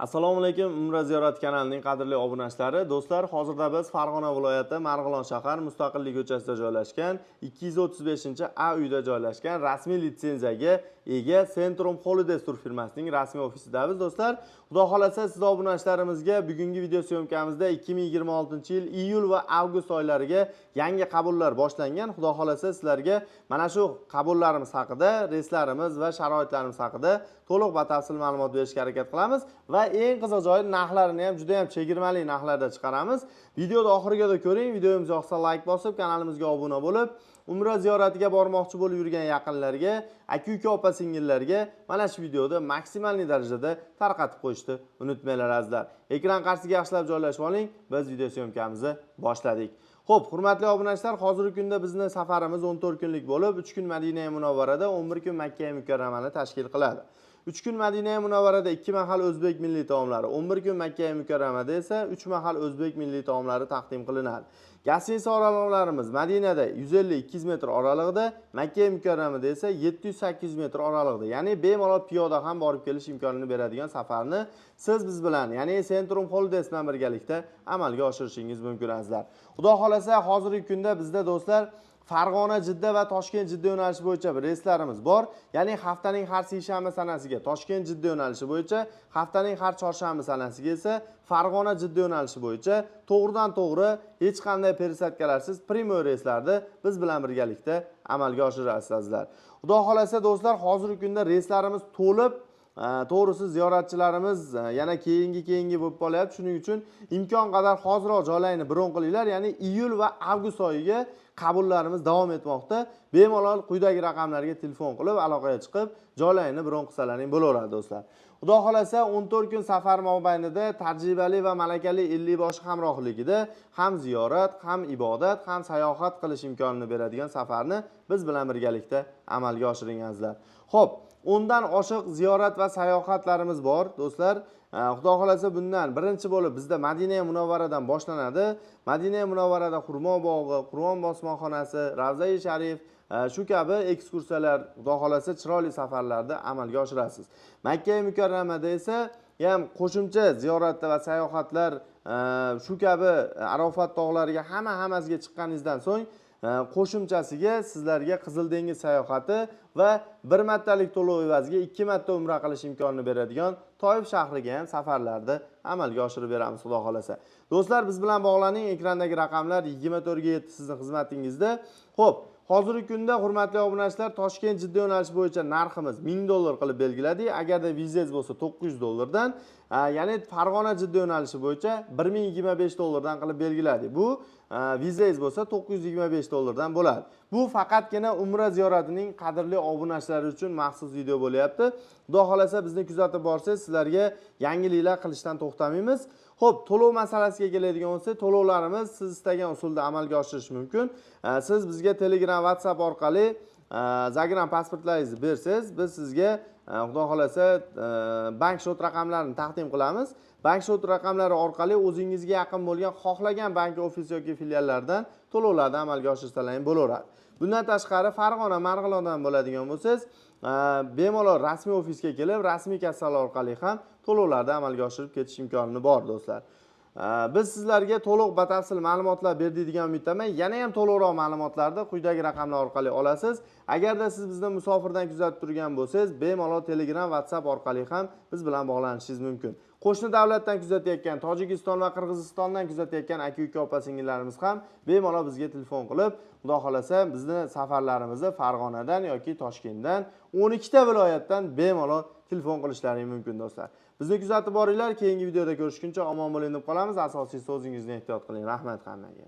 Assalomu alaykum, Umra ziyorat kanalining qadrli obunachilari. Do'stlar, hozirda biz Farg'ona viloyati Marg'ilon shahar Mustaqillik ko'chasida joylashgan 235-A uyda joylashgan rasmiy litsenziyaga ega Centrum Holidays tur firmasining rasmiy ofisidamiz, do'stlar. Xudo xolasa, siz obunachilarimizga bugungi video syomkamizda 2026-yil iyul va avgust oylariga yangi qabullar boshlangan. Xudo xolasa, sizlarga mana shu qabullarimiz haqida, reyslarimiz va sharoitlarimiz haqida to'liq batafsil ma'lumot berishga harakat qilamiz va eng qiziq joyi, narxlarini ham juda ham chegirmali narxlarda chiqaramiz. Videoni oxirigacha ko'ring, videomiz yoqsa layk bosib, kanalimizga obuna bo'lib, umra ziyoratiga bormoqchi bo'lib yurgan yaqinlarga, aka-uka, opa singillarga mana shu videoda maksimalniy darajada tarqatib qo'yishni unutmanglar, azizlar. Ekran qarshisiga yaxshilab joylashib oling, biz video syomkamizni boshladik. Xo'p, hurmatli obunachilar, hozirgi kunda bizni safarimiz 14 kunlik bo'lib, 3 kun Madina Munavvarada, 11 kun Makka Mukarramani tashkil qiladi. 3 kun Madina Munavvarada 2 mahal o'zbek milliy taomlari, 11 kun Makka Mukarramada esa 3 mahal o'zbek milliy taomlari taqdim qilinadi. Гостиница oraliqlarimiz Madinada 150-200 metr oralig'ida, Makka Mukarramada esa 700-800 metr oralig'ida. Ya'ni bemalol piyoda ham borib kelish imkonini beradigan safarni siz biz bilan, ya'ni Centrum Holidays bilan birgalikda amalga oshirishingiz mumkin, azizlar. Xudo xolasa, hozirgi kunda bizda, do'stlar, Farg'ona Jidda va Toshkent Jidda yo'nalishi bo'yicha bir reyslarimiz bor. Ya'ni haftaning har seshanba sanasiga Toshkent Jidda yo'nalishi bo'yicha, haftaning har chorshanba sanasiga esa Farg'ona Jidda yo'nalishi bo'yicha to'g'ridan to'g'ri, hech qanday пересадка larsiz прямой reyslarni biz bilan birgalikda amalga oshirasiz, azizlar. Xudo xolasa, do'stlar, hozirgi kunda reyslarimiz to'lib, to'g'risi, ziyoratchilarimiz yana keyingi keyingi bo'lib qolyapti. Shuning uchun imkon qadar hoziroq joylarni bron qilinglar. Ya'ni iyul va avgust oyiga qabullarimiz davom etmoqda. Bemalol quyidagi raqamlarga telefon qilib, aloqaga chiqib, joylaringni bron qilsalaring bo'laveradi, do'stlar. Xudo xolasa, 14 kun safar mobaynida tajribali va malakali 50 boshi hamrohligida ham ziyorat, ham ibodat, ham sayohat qilish imkonini beradigan safarni biz bilan birgalikda amalga oshiring, azizlar. Xo'p, 10 dan oshiq ziyorat va sayohatlarimiz bor, do'stlar. Xudo xolasa, bundan birinchi bo'lib bizda Madina Munavvaradan boshlanadi. Madina Munavvarada xurmo bog'i, Qur'on bosmaxonasi, Ravzai Sharif, shu kabi ekskursiyalar, Xudo xolasa, chiroyli safarlarda amalga oshirasiz. Makka Mukarramada esa ham qo'shimcha ziyoratlar va sayohatlar, shu kabi Arofat tog'lariga hamma hammasiga chiqqaningizdan so'ng qo'shimchasiga sizlarga Qizil dengiz sayohati va bir martalik to'lov evaziga ikki marta umra qilish imkonini beradigan Toif shahriga ham safarlarni amalga oshirib beramiz, Xudo xolasa. Do'stlar, biz bilan bog'laning, ekrandagi raqamlar 24 ga 7 sizni xizmatingizda. Xo'p, hozirgi kunda, hurmatli obunachilar, Toshkent Jidda yo'nalishi bo'yicha narximiz 1000 dollar qilib belgiladik. Agarda vizangiz bo'lsa, 900 dollardan, ya'ni Farg'ona Jidda yo'nalishi bo'yicha 1025 dollardan qilib belgiladik. Bu vizangiz bo'lsa, 925 dollardan bo'ladi. Bu faqatgina umra ziyoratining qadrli obunachilari uchun maxsus video bo'lyapti. Xudo xolasa, bizni kuzatib borsangiz, sizlarga yangiliklar qilishdan to'xtamaymiz. Xo'p, to'lov masalasiga keladigan bo'lsak, to'lovlarimiz siz istagan usulda amalga oshirish mumkin. Siz bizga Telegram, WhatsApp orqali загран pasportlaringizni bersangiz, biz sizga Xudo xolasa, bank счёт raqamlarini taqdim qilamiz. Bank счёт raqamlari orqali o'zingizga yaqin bo'lgan xohlagan bank ofis yoki filiallardan to'lovlarni amalga oshirsalaring bo'laveradi. Bundan tashqari, Farg'ona, Marg'ilondan bo'ladigan bo'lsangiz, bemalol rasmiy ofisga kelib, rasmiy kassalar orqali ham to'lovlarni amalga oshirib ketish imkoni bor, do'stlar. Biz sizlarga to'liq batafsil ma'lumotlar berdik degan umiddaman. Yana ham to'liqroq ma'lumotlarni quyidagi raqamlar orqali olasiz. Agarda siz bizni musofirdan kuzatib turgan bo'lsangiz, bemalol Telegram, WhatsApp orqali ham biz bilan bog'lanishingiz mumkin. Qo'shni davlatdan kuzatayotgan, Tojikiston va Qirg'izistondan kuzatayotgan aka uka, opa singillarimiz ham bemalol bizga telefon qilib, Xudo xolasa, bizni safarlarimizni Farg'onadan yoki Toshkentdan, 12 ta viloyatdan bemalol telefon qilishlari mumkin, do'stlar. Bizni kuzatib boringlar. Keyingi videoda ko'rishguncha omon bo'ling deb qolamiz. Asosiysi, o'zingizni ehtiyot qiling. Rahmat hammaga.